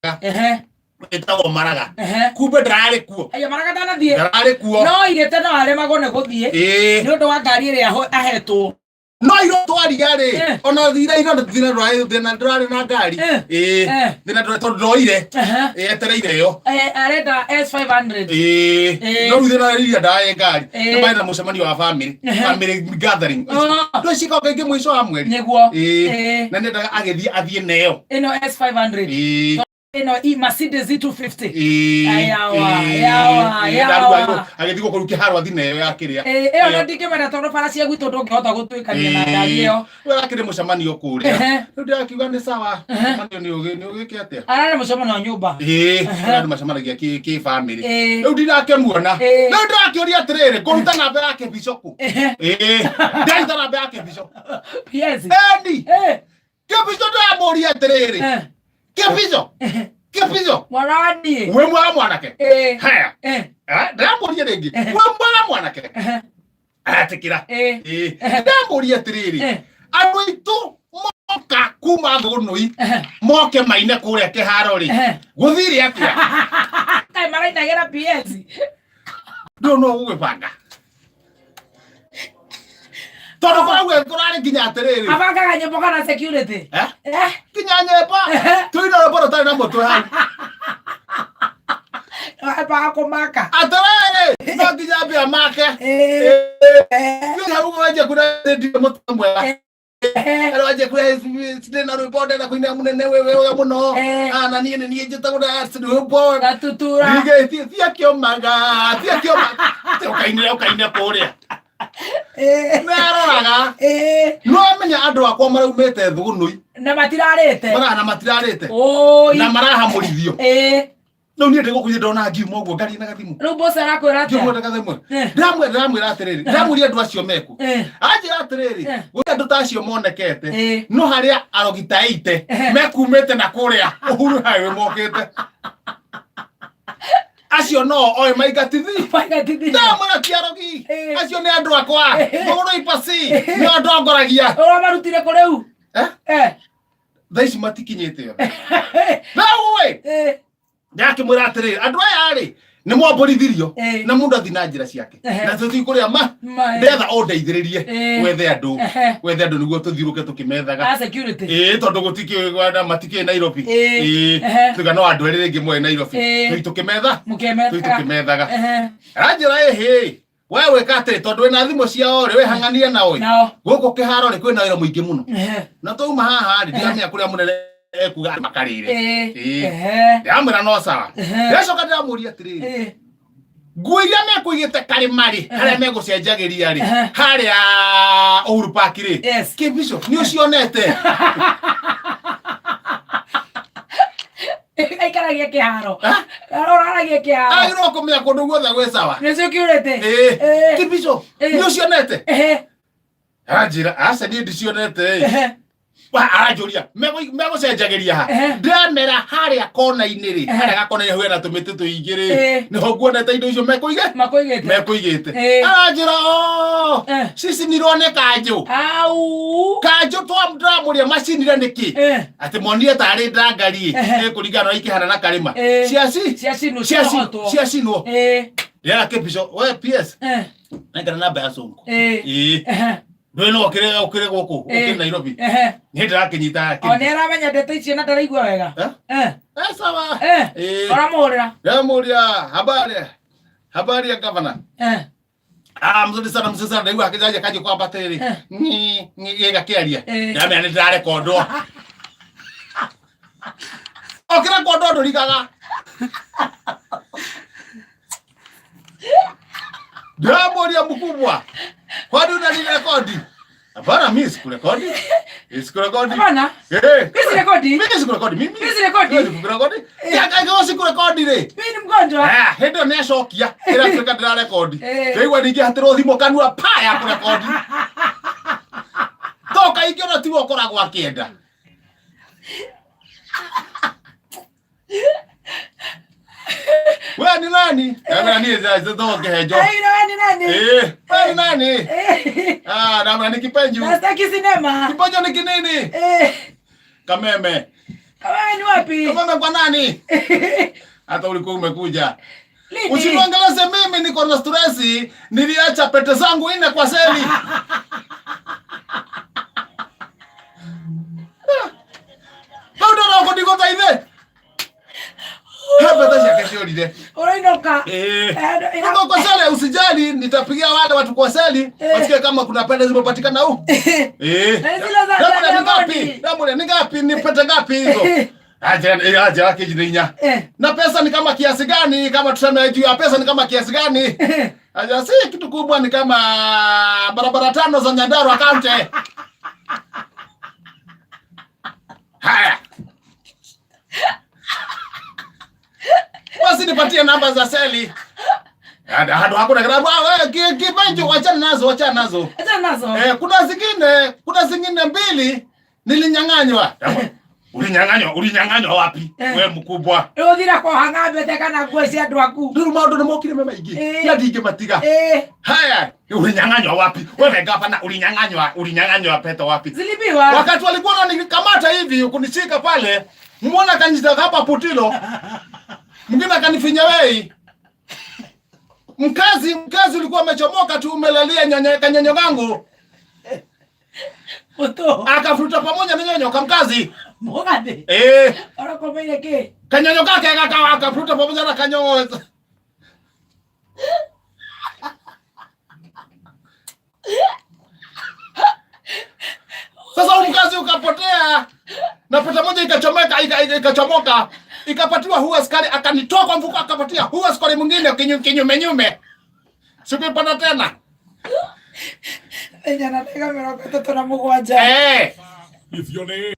Ehe. Ĩtagwo Maraga. Ehe. Kumbe ndararĩ kuo. Aya Maraga ndanathiĩ. Ndararĩ kuo. No oigĩte no aremagwo nĩ gũthiĩ Ĩĩ. nĩ ũndũ wa ngari ĩrĩa ahetwo. No iro twaria rĩ, ona thira iro thina ndũrarĩ, thina ndũrarĩ na ngari. Ĩĩ. Thina ndũrarĩ tondũ ndoire. Ĩĩ, etereire ĩyo. Arenda S500. Ĩĩ. No rĩu thĩna iria ndarĩ ngari. Ĩĩ. Nĩ marĩ na mũcemanio wa family. Family gathering. Oh. Ndũ ciĩkagwo kaingĩ mũico wa mweri. Nĩguo. Ĩĩ. Ĩĩ. Na nĩendaga agĩthiĩ athiĩ neyo. Ĩno S500. Ĩĩ. Ĩno i Mercedes E250. Ĩĩ. Ayawa, Ĩĩ. yawa, Ĩĩ, yawa. ndarigwo agĩthiĩ gũkũ rĩu kĩharo athiĩ neyo ya kĩrĩa. Ĩĩ, ĩyo no ndingĩmenda tondũ bara cia gwitũ ndũngĩhota gũtuĩkania na ngari ĩyo. We akĩrĩ mũcemanio kũrĩa. Rĩu ndĩrakiuga nĩ sawa. Mũcemanio nĩ ũgĩ nĩ ũgĩke atĩa? Ararĩ mũcemanio wa nyũmba. Ĩĩ, andũ macemanagia kĩ kĩ family. Ĩĩ. Rĩu ndinakĩmuona. Ĩĩ. Rĩu ndĩrakĩũria atĩrĩrĩ, ngũruta namba ya kĩbico kũ? Ĩĩ, ndaruta namba ya kĩbico. Yes. Endi, kĩbico ndĩramũria atĩrĩrĩ. Kĩbico, kĩbico. Mwana wa niĩ. Wĩ mwega mwanake? Ĩĩ. Haya. Ndĩramũria rĩngĩ. Wĩ mwega mwanake? Aratĩkĩra. Ĩĩ. Ĩĩ. Ndĩramũria atĩrĩrĩ, andũ aitũ moka kuma Thũnũi moke maine kũrĩa kĩharo rĩ, gũthire atĩa? Kaĩ marainagĩra PS. Ndũ no ũgũgĩbanga tondũ kũrauga kũrarĩ nginya atĩrĩrĩ. Abangaga nyĩmbo kana security? Eh? Eh? Nginya nyĩmbo tũina rwĩmbo rũtarĩ na mũtwe hau. Ambaga kũmaka. Atĩrĩrĩ, no nginya ambia make. Niĩ hau wanjia kuna ndio mũtwe mwega. Rĩu wanjia kuna ndĩ na rwĩmbo ndĩrenda kũina mũnene we we mũno. Ah, na niĩ nĩ niĩ njĩtagwo na rwĩmbo. Gatutura. Ningĩ tia kĩomaga, tia kĩomaga. Ũkainĩre ũkaine kũrĩa. Nĩaroraga. No amenya andũ akwa maraumĩte Thũgũnũi. Na matirarĩte. Mara na matirarĩte. Oi. Na marahamũrithio. Ĩĩ. Rĩu niĩ ndĩgũkũire ndona ngiuma ũguo ngaria na gathimũ. Rĩu boss arakwĩra Ngiuma atĩa? na gathimũ. Ndĩramwĩra ndĩramwĩra atĩrĩrĩ, ndĩramwĩra andũ acio meku. Anjĩra atĩrĩrĩ, gũtirĩ andũ ta acio monekete. No harĩa arogi ta ite mekumĩte na kũrĩa Uhuru Highway mokĩte. Acio no oĩ maingatithi. Maingatithi. Ndamwĩra ti arogi. Acio nĩ andũ akwa. Thũgũrũ ipasi. Nĩo ndongoragia. Ũramarutire kũ rĩu? Eh? Thaa ici matikinyĩte othe. Rĩu ĩ, ndakĩmwĩra atĩrĩrĩ, andũ aya rĩ nĩ mwambũrithirio na mũndũ athi na njĩra ciake na tũthiĩ kũrĩa ma ndetha ũndeithĩrĩrie wethe andũ wethe andũ nĩguo tũthiũrũke tũkĩmethaga A security. Ĩĩ, tondũ gũtikĩ matikĩrĩ Nairobi. Ĩĩ. Ĩĩ, tuga no andũ erĩ rĩngĩ moe Nairobi. Ĩĩ. Tũi tũkĩmetha Mũkĩmethaga. tũi tũkĩmethaga. Aranjĩra ĩhĩ, we wĩka atĩrĩ, tondũ wĩna thimũ ciao rĩ, wĩhang'anie nao ĩ. Nao. Gũkũ kĩharo rĩ kwĩna wĩra mũingĩ mũno na twauma haha rĩ, ndiramenya kũrĩa mũnene ekuga makarĩre. Ĩĩ. Ĩĩ. Ndĩramwĩra no sawa. Ndĩracoka ndĩramũria atĩrĩrĩ, nguo iria mekũigĩte karĩma rĩ, harĩa megũcenjagĩria rĩ, harĩa Uhuru Park rĩ, kĩbico nĩ ũcionete? Aikaragia kĩharo. Aroraragia kĩharo. Agĩrĩirwo kũmenya kũndũ guothe gwĩ sawa. Nĩ security. Ĩĩ. Kĩbico Ĩĩ. nĩ ũcionete? Aranjĩra aca niĩ ndicionete ĩ. Wa, aranjũria megũcenjagĩria ha? Ndĩramera harĩa kona-inĩ rĩ, harĩa gakona-inĩ hau hena tũmĩtĩ tũingĩ rĩ, nĩho nguonete indo icio mekũige Makũigĩte. mekũigĩte. Aranjĩra o cicinirwo nĩ kanjũ. Au. Kanjũ ndĩramũria macinire nĩkĩ? Atĩ monire tarĩ ndangari ĩkũringana na ikĩhana na karĩma. Ciaci Ciacinwo, ciaci ciahotwo. Ciacinwo. Ndĩrera kĩbico we PS. Nengera namba ya Sonko. Ĩĩ. Ĩĩ. Ndũĩ no ũkĩrĩ ũkĩrĩ gũkũ ũkĩrĩ Nairobi. Nĩ ndĩrakĩnyita. O nĩ aramenya ndeto icio na ndaraigua wega. Eh? Eh, sawa. Eh. Ĩĩ. Ũramũhũrĩra. Ndĩramũria habari habari ya governor. Ah, mzuri sana, mzuri sana. Ndaigua akĩjaria kanjũ kwamba atĩrĩrĩ. Ngi ngi gĩgakĩaria. Ndĩramenya nĩ ndĩrarekondwo. Ũkĩrekondwo ndũrigaga. Ndĩramũria mkubwa. Kwani unanirekodi? Hapana, mimi sikurekodi. Sikurekodi. Hapana. Eh. Mimi sirekodi. Mimi sikurekodi. Mimi. Mimi sirekodi. Mimi sikurekodi. Ya kaiko sikurekodi rĩ. Mimi ni mgonjwa. Ah, hĩndĩ ĩyo nĩacokia ĩratuĩka ndĩrarekodi. Eh. Ndaigua ningĩ hatĩrwo thimũ kanua pa ya kũrekodi. To kaingĩ ona tiwe ũkoragwo akĩenda. We ni nani? Ndamwĩra niĩ njĩtagwo Kĩhenjo. Ai, we ni nani? Eh, we ni nani? Eh. Ah, ndamwĩra ni Kipenju. Na sitaki sinema. Kipenjo ni kinini? Eh. Kameme. Kameme ni wapi? Kameme kwa nani? Hata ulikuwa umekuja. Lini? Usiniongeleze mimi, niko na stress, niliacha pete zangu nne kwa seli. Bado na uko ndiko taithe. Hapa tasha ciorire. Ũrainũka. Eh. Eh, Uko kwa seli, usijali, nitapigia wale watu kwa seli, wasikie kama kuna pete zimepatikana huko. Eh. Na zile za Damu ni Diamond. ngapi? Damu ni ngapi? Ni pete ngapi hizo? Aje aje yake inya. Na pesa ni kama kiasi gani? Kama tuseme juu ya pesa ni kama kiasi gani? Aja si kitu kubwa, ni kama barabara tano za Nyandarua County. Haya. Basi nipatie namba za seli. Hada hado hakuna kitabu. Ah, wewe kibenjo wachana nazo, wachana nazo. Achana nazo. Eh, kuna zingine mbili nilinyang'anywa. Ulinyang'anywa, ulinyang'anywa wapi? We mkubwa. Ũthira kwa ng'ambe kana nguo cia andũ aku. Rĩu maũndũ nĩ mokire me maingĩ. Na ndingĩmatiga. Haya, ulinyang'anywa wapi? Wewe gavana, ulinyang'anywa, ulinyang'anywa pete wapi? Zilibiwa. Wakati walikuwa wananikamata hivi kunishika pale, mmoja akanishika hapa putilo, mwingine akanifinya wei. Mkazi ulikuwa umechomoka tu umelalia nyanya kanyonyo kangu, Mũtũ. akafuta pamoja na nyonyo kamkazi. Mũgathĩ. Eh, Ũrakomeire kĩ? kanyonyo kake akafuta pamoja na kanyonyo. Sasa huu mkazi ukapotea na pete moja ikachomeka ikachomoka ikapatiwa huu askari, akanitoa kwa mfuko akapatia huu askari mwingine kinyume nyume, sikuipata tena. Enya na ndagĩka 37. Eh. If your name